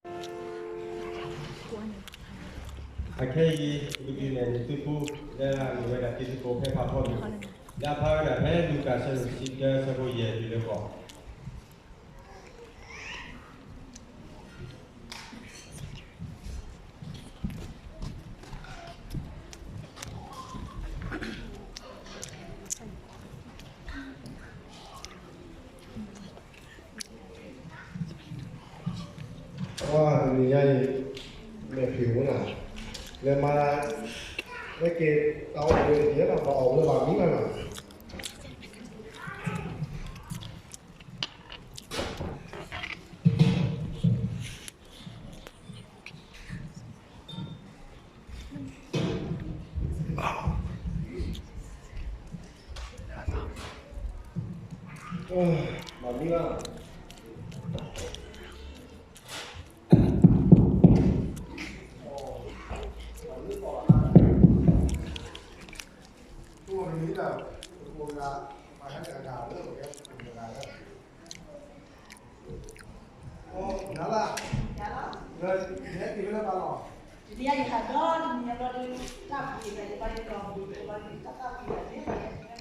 အခဲအံၤ ပကဒုးနဲၣ်နသုပူ လၢအမ့ၢ်ဝဲဒၣ်တံၤသကိးဖဲဖးဖီန့ၣ် လၢအဖျါဝဲဒၣ်ဖဲလူၤကၣ် ဆၢဒိၣ်တဆံတၢ ဆၢဖိယဲၢ်တုၤလၢဃိး. ပှၤတနံၤညါအံၤ မဲာ်ဖံးမူနၤ လဲၤမၤ လၢက့ၤတၢ်အိၣ်ဖှိၣ်တက့ၢ်လီၤ ဘၣ်အီၣ်ဝဲဘၣ်မံဘၣ်နီၤ. မၤမံဘၣ် ဖိမုၣ်ဖိခွါဧၢ, ခဲအံၤမ့ၢ်လၢတၢ်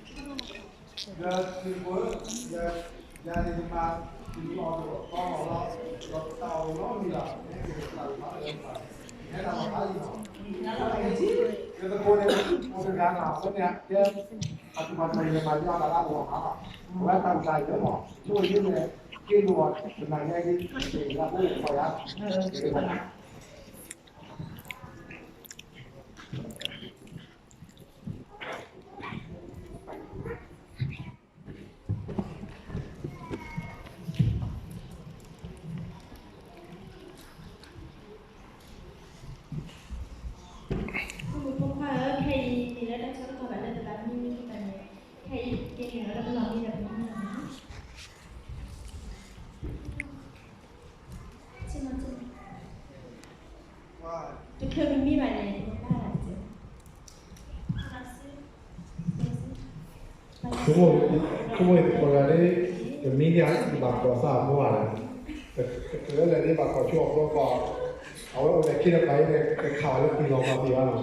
ဆၢကတီၢ်ဘၣ်လၢပဘၣ်မံမံဖဲန့ၣ်, ခဲအံၤက့ၤန့ၣ်လၢပလီၢ်မံဒီးပမံလီၤမး, တချုးပမံဘၣ်န့ၣ် ပကဘၣ်လၢ ဆိကမိၣ် ဆိကမိၣ်ယသကိးတဂၤဒ် ပမံန့ၣ် ယဘၣ်ကိးစၢ်အမိၢ်ဧါ, တချုးလၢန့ၣ်ဘၣ်ကိးဆိအဖိကီၢ်, အဝဲအိၣ်ဒီးခ့ဒီးပှၤအံၤန့ၣ် ကခးဝဲလၢပျံၤလီၤပှၤပျံၤဘၣ်နီၤ,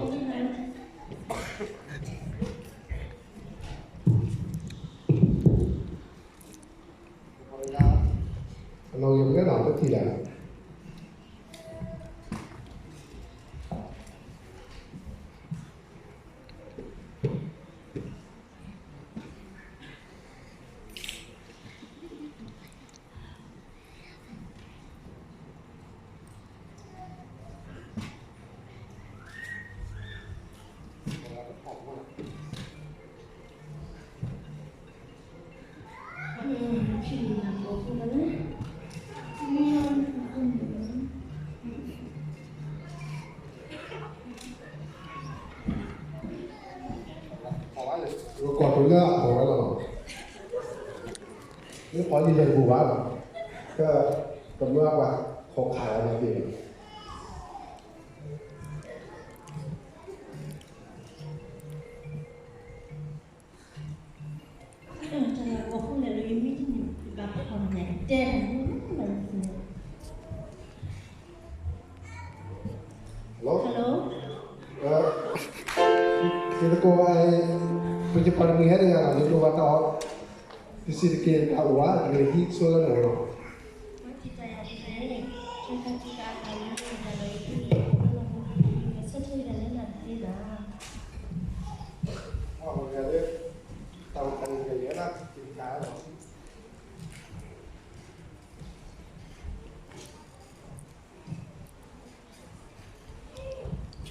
အနီၢ်ဂ့ၤပကဲနီၤ တထံၣ်လၢ ပကိးတုၤလၢအဖီၣ်ဝဲလီၤ, မ့ၢ်ဖီၣ်လံယဲၢ်တပူၤဘၣ်လီၤ, ကပှၤကွၢ်ခိးခးယၤန့ၣ်သ့ၣ် Hello, hello, ယသကိး ပယပှၤတမှံၤဟဲတဂၤလီၤ ယလိၣ်ဘၣ်တၢ်အီၣ် တစံးတက့ၢ် တၢ်အိၣ်ဝဲ တဂ့ၤဟံးဆိလၢနအိၣ်လီၤ.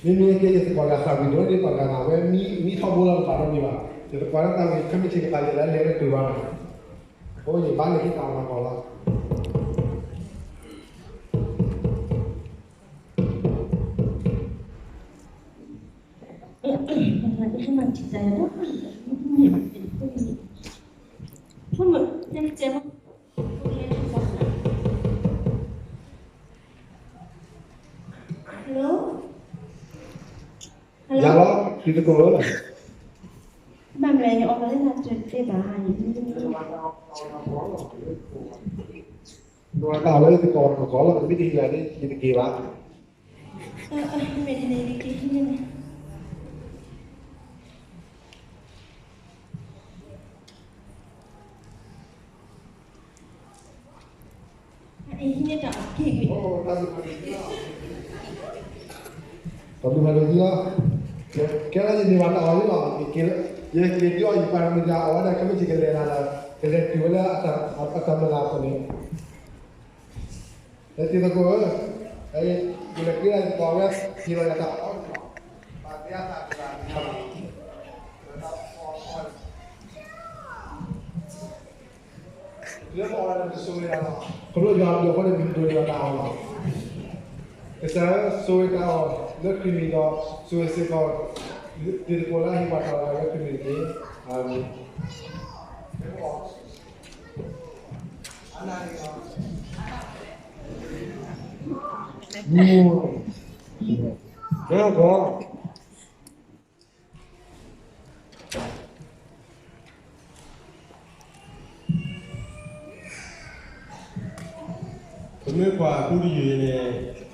မ့မ့ၢ်ကဲ ယသကိးတဂၤသးဝံၤဒိၣ်န့ၣ် ပှၤဂၤနၤဝဲ မံထီဘိလီၤ တဘၣ်နီတမံၤဘၣ်, ယသကိးလၢသးဝံၤ ခဲမုၢ်ဆ့ၣ်ကပာ်ယဲၢ်လၢလဲၤတတုၤဘၣ်နီၤ, အဃိယဘၣ်န့ၣ်ဟံးတၢ်မၤကီးလီၤ. မ့ၢ်တဲ Hello, hello. လီၤ တံၤသကိးဧၢ, ဘၣ်မနုၤယအီလီၤလၢတၢ်တဘၣ်, နဝၤတၢ်အီၣ်လၢယသကိးတကီၢ်လီၤ, မ့ၢ်တဟ့ၣ်ယၤန့ၣ် ယတက့ၤဘၣ်. မ့ၢ်တဟ့ၣ်ယၤန့ၣ် တၢ်ဘျုးဖးဒိၣ်လီၤ, ကဲလၢယန့ၢ်ဘၣ်တၢ်အီၣ်လံလီၤ, ယက့ၤဒုးအီၣ်ယပၢ်မုၢ်တၢ်အီၣ်ဝဲဒၣ် ကမ့ၢ်ယကလဲၤလၢ်လၢ်, ကလဲၤတုၤဝဲလၢအတၢ်မုၢ်လၢ်အသိးန့ၣ်, တံၤသကိးဧၢ, ယလဲၤဃ့တၢ်ယသကိးဝဲ, ဟ့ၣ်လီၤယၤတၢ်အီၣ်လံလီၤ, ဘၣ်သ့ၣ်အသးတဂၤတဂၤလီၤ. လၢပအီၣ်လၢပကဆိၣ်ဂ့ၤတၢ်လီၤ, ခီဖျိယွၤအဘျုးအဃိန့ၣ် ပကဒိးန့ၢ်ဘၣ်တၢ်အီၣ်လီၤ. ကစၢ်ဧၢ, ဆိၣ်ဂ့ၤတၢ်အီၣ်လၢခရံာ်မံၤဒီး ဆိၣ်ဂ့ၤစ့ၢ်ကီး တံၤသကိးလၢအဟ့ၣ်ပှၤတၢ်အီၣ်လၢခရံာ်မံၤတက့ၢ်. အၤမ့ၣ်. ပမ့ၢ်ကွၢ်ပူတယုၢ်အံၤန့ၣ်,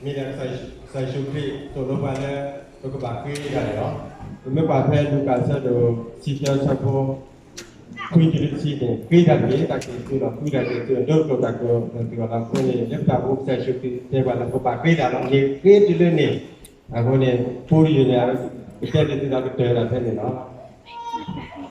မ့ၢ်ဒၣ်ကစၢ်ယ့ၣ်ၡူးခရံာ်သိၣ်လိပှၤလၢ ပကဘၣ်ဃ့တၢ်န့ၣ်လီၤ. ပမ့ၢ်ကွၢ်ဖဲလူၤကၣ်အဆၢဒိၣ်တဆံတၢ အဆၢဖိခွံတုၤလၢတဆံန့ၣ်, ဃ့တၢ်တက့ၢ်, တၢ်က့ၤသုလီၤ, ဃုတၢ်က့ၤသု, ဒိတကျိာ်တၢ်က့ၤသုအီၤလီၤ. အဃိန့ၣ် လၢပတၢ်အိၣ်ဖှိၣ်ပူၤကစၢ်ယ့ၣ်ၡူးခရံာ်တဲပှၤလၢပကဘၣ်ဃ့တၢ်လီၤ, န့ၣ်ဃ့တုၤလၢန့ၣ်. အဃိန့ၣ် ပူတယုၢ်န့ၣ် ကတဲတ့ၢ်သုဒီးကတၢၢ်တၢ်ဖဲန့ၣ်လီၤ.